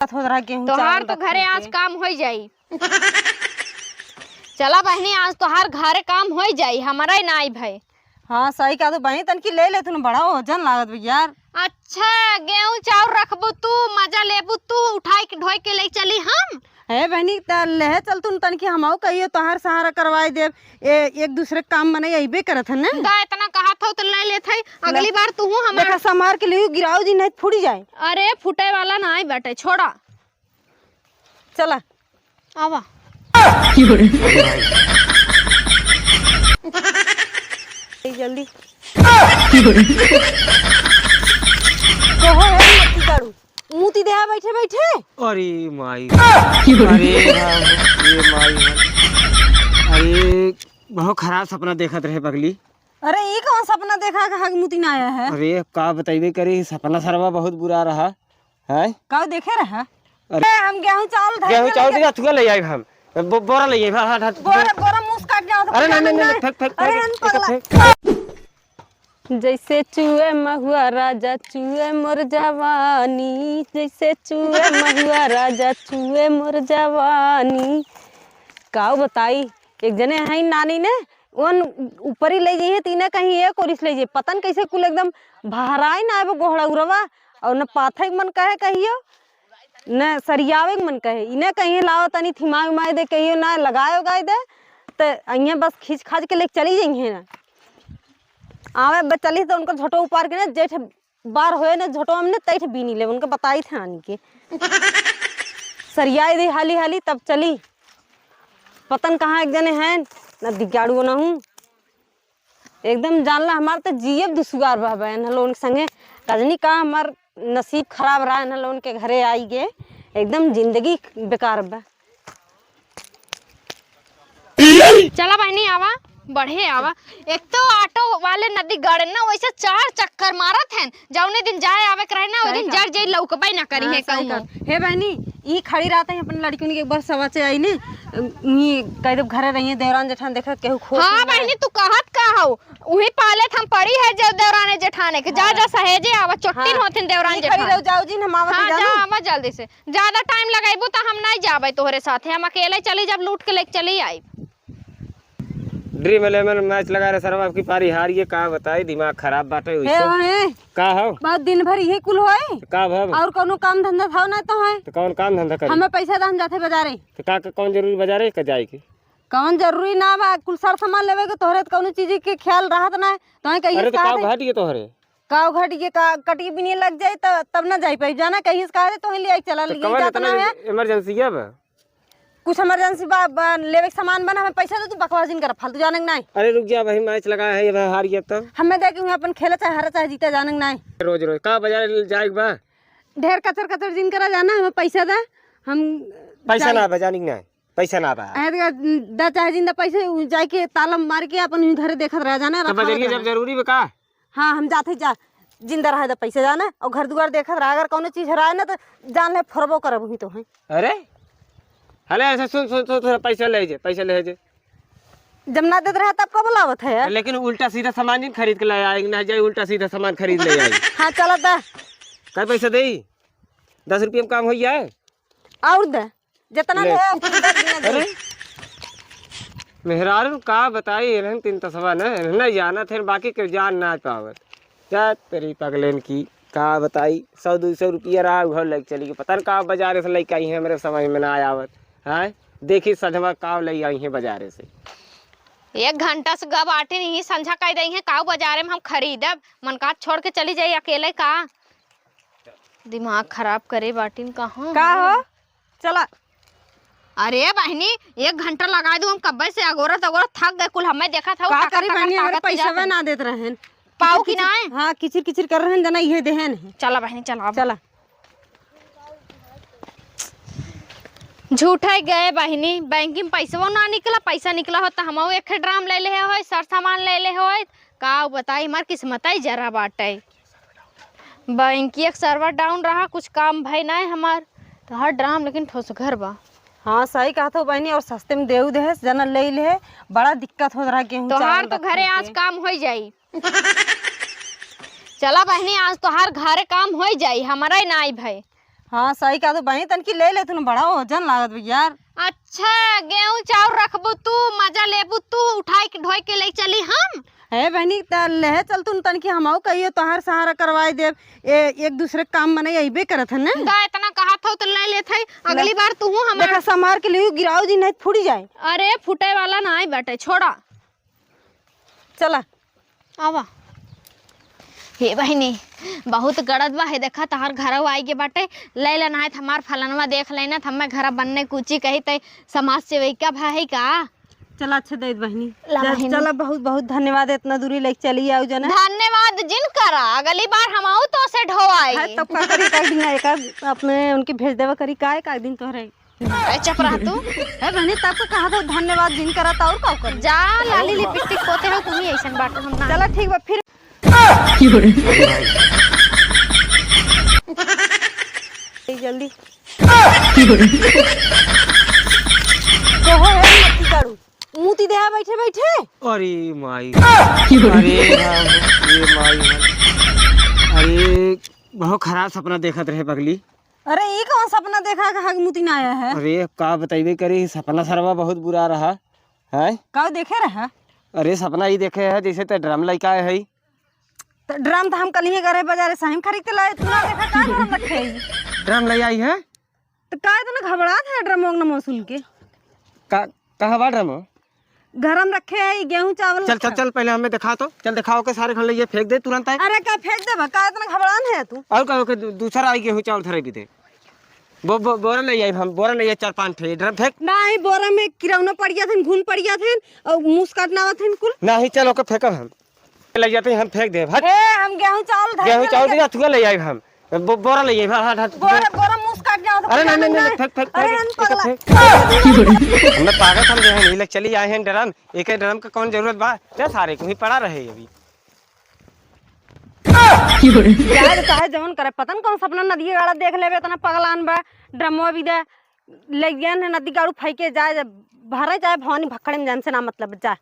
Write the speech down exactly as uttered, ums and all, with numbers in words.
बात होत रहा, गेहूं तोहार चावल तो रखे घरे आज के। काम होई जाई। चला बहिनी, आज तोहार घरे काम होई जाई, हमरा ही नाई भई। हाँ, सही कहा तो बहिनी, तनकी ले ले, तूने बड़ा वजन लागत बा यार। अच्छा, गेहूं चाउर रखबू तू, मजा लेबू तू, उठाई के ढोई के ले चली हम? हे बहिनी, त लेहे चल तू तनकी, हमहू कहियो तोहार सहारा करवाई देब। ए, एक दूसरे के काम मने अइबे करत है ना। दा, इतना कहत हो तो ले लेत है, अगली ले। बार तू हूँ हमार देखा, संभार के लियो, गिराओ जी, नहीं फूट जाए। अरे, फूटे वाला नाई बाटे, छोड़ा। चला। आवा। जल्दी। कहो है मक्की काढ़ू। मूती देहा बैठे बैठे। अरे माई। अरे राम, ये माई। अरे, बहुत खराब सपना देखत रहे पगली। अरे, ई कौन सपना देखा के हग मूती ना आया है? अरे, का बतइबे करी, सपना सरवा बहुत बुरा रहा। हैं? का देखे रहा? अरे। ए, हम गेहूं चावल धर गेहूं के चावल लेके के अथुआ ले आइब हम। बो-, बोरा ले आइब, हाँ, हाँ, हाँ। बोरा, बोरा मुंह से काट जाओ तो अरे, पता नहीं, नहीं, नहीं। फेंक, फेंक, अरे, फेंक, हम फेंक, पगला। फेंक। जैसे चुए महुआ राजा, चुए मोर जवानी, जैसे चुए महुआ राजा, चुए मोर जवानी। काऊ बताई, एक जने हैं नानी ने, ओन ऊपरी ले जाइए, तीने कहीं एक ओरिस ले जाइए, पता न कैसे कुल एकदम बहराई ना आवे गोहड़ा उरवा, और न पाथे के मन कहे कहियो, न सरियावे के मन कहे, इने कहीं लाओ तनी थिमाई उमाई दे कहियो, ना लगाए उगाए दे, त अइहें बस खींच खाच के लेके चली जइहें ना। आवे बस चली त उनको झोटो उपार के ना, जेठ बार होए ना झोटो हमने तैठ बीनी ले, उनके बताई थे आनी के। सरियाई दी हाली हाली तब चली। पतन कहाँ एक जने हैं, ना दिगाड़ू ना हूँ। एकदम जान ला हमार त जियब दुसुआर बा बहन लोगन के संगे। रजनी का हमार नसीब खराब रहा है ना, लोगन के घरे आई गे, एकदम जिंदगी बेकार बा। चला बहिनी, आवा, बढ़े आवा। एक तो ऑटो वाले नदी गड़े ना, वैसे चार चक्कर मारत हैं। जौने दिन जाए आवे के रहे ना, वो सही दिन कहा। जर जाई, लौकबे ना करी हाँ, है सही कहूँ। कहा। हे बहिनी, ई खड़ी रहत है, अपन लड़कियों के एक बार सवा से आई ने, ई कह देब घरे रहिए, देवरान जेठान देखत केहू खोज हाँ ना बहिनी, तू कहत का हौ? उही पाले त हम पड़ी है जो देवराने जेठाने के। जा, हाँ। जा, सहेजे आवा, चोट्टिन हाँ। होथिन देवरान ई खड़ी जेठान। रहो, जाओ जी, हम आवत हाँ, हैं, जा, जानो। आवा जल्दी से। ज्यादा टाइम लगाइबू त हम नहीं जाबे तोहरे साथे, हम अकेले चली जब लूट के लेके चली आई। ड्रीम इलेवन मैच लगा रहे सरवा, आपकी पारी हार गए, का बताई, दिमाग खराब बाटे हे वैसे। ओहे। का हो? बहुत दिन भर इहे कुल होए। का भव? और कौनो काम धंधा था ना तो है? तो कौन काम धंधा करी? हमें पैसा दा, हम जाते बाजारे। तो का, का कौन जरूरी बाजारे का जाए के? कौन जरूरी ना बा, कुल सर सामान लेवे के, तोहरे त कौनो चीज के ख्याल रहत ना, तोहे कहिए अरे तो का का घट गए तोहरे? का घट गए, का कटिए बिनिए लग जाए त तब ना जाई पाई, जाना कहिए से कहा दे तोहे ले आई चला तो ले कौन जात इतना ना है। इमरजेंसी है बा? कुछ इमरजेंसी बा, बा, लेवे के सामान बना, हमें पैसा दे, तू बकवास जिन कर, फालतू जाने के नहीं। अरे रुक जा भाई, मैच लगा है, ये भाई हार गया तो। हमें दे के हुए अपन खेला चाहे हारा चाहे जीता जाने के नहीं। रोज रोज का बाजार जाए के बा? ढेर कचर कचर जिन करा जाना, हमें पैसा दे, हम पैसा जाए। ना बा, जाने के नहीं, पैसा ना बा। अरे दा चाहे जिंदा पैसे उ जाए के ताला मार के अपन ही घरे देखत रह जाना, तो रखा बजरिया रहत जब रहना। जरूरी बा का? हाँ, हम जाते जा, जिंदा रहे तो पैसे जाना, और घर दुआर देखत रहा, अगर कौनो चीज हराए ना तो जान ले फोरबो करब ही तो है। अरे, हले ऐसे सुन, सुन, सुन, थोड़ा पैसा ले जे, पैसा ले जे। जब ना देत रहा तब कब लावत है यार? लेकिन उल्टा सीधा सामान जिन खरीद के ले आए, ना जाए उल्टा सीधा सामान खरीद ले आए। हाँ, चला दा। का पैसा दे? दस रुपये में काम हो जाए? और दे, जितना ले। दे, उतना दे, बिना दे। अरे, मेहरारू का बताई, इन्हन तीन तसवा न, इन्हन नहीं जानत है, बाकी के जान ना पावत। जा तेरी पगलेन की, का बताई, सौ दो सौ रुपया रहा, उहो लेके चली गई। पता न का बाजारे से लेके आई है, हमरे समझ में ना आवत। हैं? देखी सझवा का ले आई है बाजारे से। एक घंटा से गब आटे नहीं, संझा कह दई है, काऊ बाजारे में हम खरीदब। मन का छोड़ के चली जाई अकेले का? दिमाग खराब करे बाटिन कहाँ का है? हो? चला। अरे बहिनी, एक घंटा लगा दू, हम कब्बे से अगोरत अगोरत थक गए कुल, हमें देखा था, का टकर करी टकर बहिनी, हमारे ताकत पैसा जात है। ना देत रहन। पाऊ कि किचिर, नाय? हाँ, किचिर किचिर कर रहन, जना इहे देहन है। चला बहिनी, चला अब। चला। झूठा ही गए बहिनी, बैंक में पैसवो ना निकला, पैसा निकला होता हमहू एक ठे ड्राम ले ले होय, सर सामान ले ले होय। का बताई, हमार किस्मत ही जरा बाटे। बैंकिया के server down रहा, कुछ काम भई नाय हमार, तो हर ड्राम लेकिन ठोस घर बा। हाँ, सही कहत हो बहिनी, और सस्ते में देऊ देहे, जना ले ले, बड़ा दिक्कत होत रहा गेहूं तोहार चावल तो घरे रखे आज के। काम होई जाई। चला बहिनी, आज तोहार घरे काम होई जाई, हमारा ही नाई भई। हाँ, सही कहा तो बहिनी, तनकी ले ले, तूने बड़ा वजन लागत बा यार। अच्छा, गेहूं चाउर रखबू तू, मजा लेबू तू, उठाई के ढोई के ले चली हम? ए बहिनी, त लेहे चल तू, तनकी हमहू कहियो तोहार सहारा करवाई देब। ए, एक दूसरे के काम मने अइबे करत है ना। दा इतना कहत हो तो ले लेत है, अगली बार तू हमार देखा, संभार के लियो, गिराओ जी, नहीं फूट जाए। अरे, फूटे वाला ना आई बाटे, छोड़ा। चला। आवा। हे बहिनी, बहुत गड़त बा, हे देखा, तहार घरवा आई के बाटे, ले लेना है, हमार फलनवा देख लेना, हमें घर बनने कुची कही, तै समाज सेविका भा है का? चला, अच्छे दैत बहिनी। ला जा, बहिनी। चला, बहुत, बहुत धन्यवाद, इतना दूरी लेके चली आओ जना। धन्यवाद जिन करा, अगली बार हम आऊ तो से ढोवाई। है, तब का करी, का दिन एक अपने उनके भेज देवा करी, का एक दिन तोहरे ए, चुप रह तू। ए, बहनी, तब तो कहा था धन्यवाद जिन करा था, और का कर? जा, लाली लिपस्टिक पोते हो, तुम ही ऐसन बाटो, हम ना। चला, ठीक बा, फिर। ए, जल्दी। कहो है, मत गाड़ू। मूती देहा बैठे बैठे। अरे माई। अरे राम, ये माई। अरे, बहुत खराब सपना देखत रहे पगली। अरे, ई कौन सपना देखा के हग मुतिन आया है? अरे, का बतइबे करी, सपना सरवा बहुत बुरा रहा। हैं? का देखे रहा? अरे, सपना ई देखे है, जैसे ते ड्रम लइका है। तो ड्रम तो हम कल ही गरे बाजारे से हम खरीद के लाए, तू ना देखा का ड्रम रखे है? ड्रम ले आई है? तो का इतना घबरात है ड्रम ओंग नमो सुन के? का, कहाँ बा ड्रम? घर में रखे है, ई गेहूं चावल चल, चल, रखा। चल, पहले हमें दिखा तो। चल, दिखाओ के सारे घर ले ये फेंक दे तुरंत आए। अरे, का फेंक देबा? का इतना घबरान है तू? और का, ओके, दू-, दूसरा आई गेहूं चावल धरे भी दे। बो-, बो-, बोरा ले आई हम, बोरा ले आई चार पाँच ठे, ड्रम फेंक। नहीं, बोरा में किरौना पड़ जात हन, घुन पड़ जात हन, और मूस काटना आवत हन कुल। नहीं, चल, ओके फेंकब हम। ले जाते हैं, हम फेंक देब, हट। ए, हम गेहूं चावल धर गेहूं के चावल लेके दे, थुआ ले आई हम। बो-, बोरा ले आई, हट, हट, हट। बोरा, बोरा मूस काट जाओ तो अरे, नहीं, नहीं, नहीं, नहीं। फेंक, फेंक, अरे, फेंक, हम फेंक, पगला। फेंक। हमने पागल समझे हैं, नहीं, ले चली आए हैं ड्रम। एक ड्रम का कौन जरूरत बा? क्या सारे को ही पड़ा रहे अभी। जाए तो चाहे जवन करे, पता न कौन सपना नदी के गाड़ा देख लेबे, इतना पगलान बा। ड्रमवा भी दे, ले गए हैं नदी गाड़ू फेंके जाए, भरे जाए भवानी भक्खड़े में, जन से ना मतलब, जा।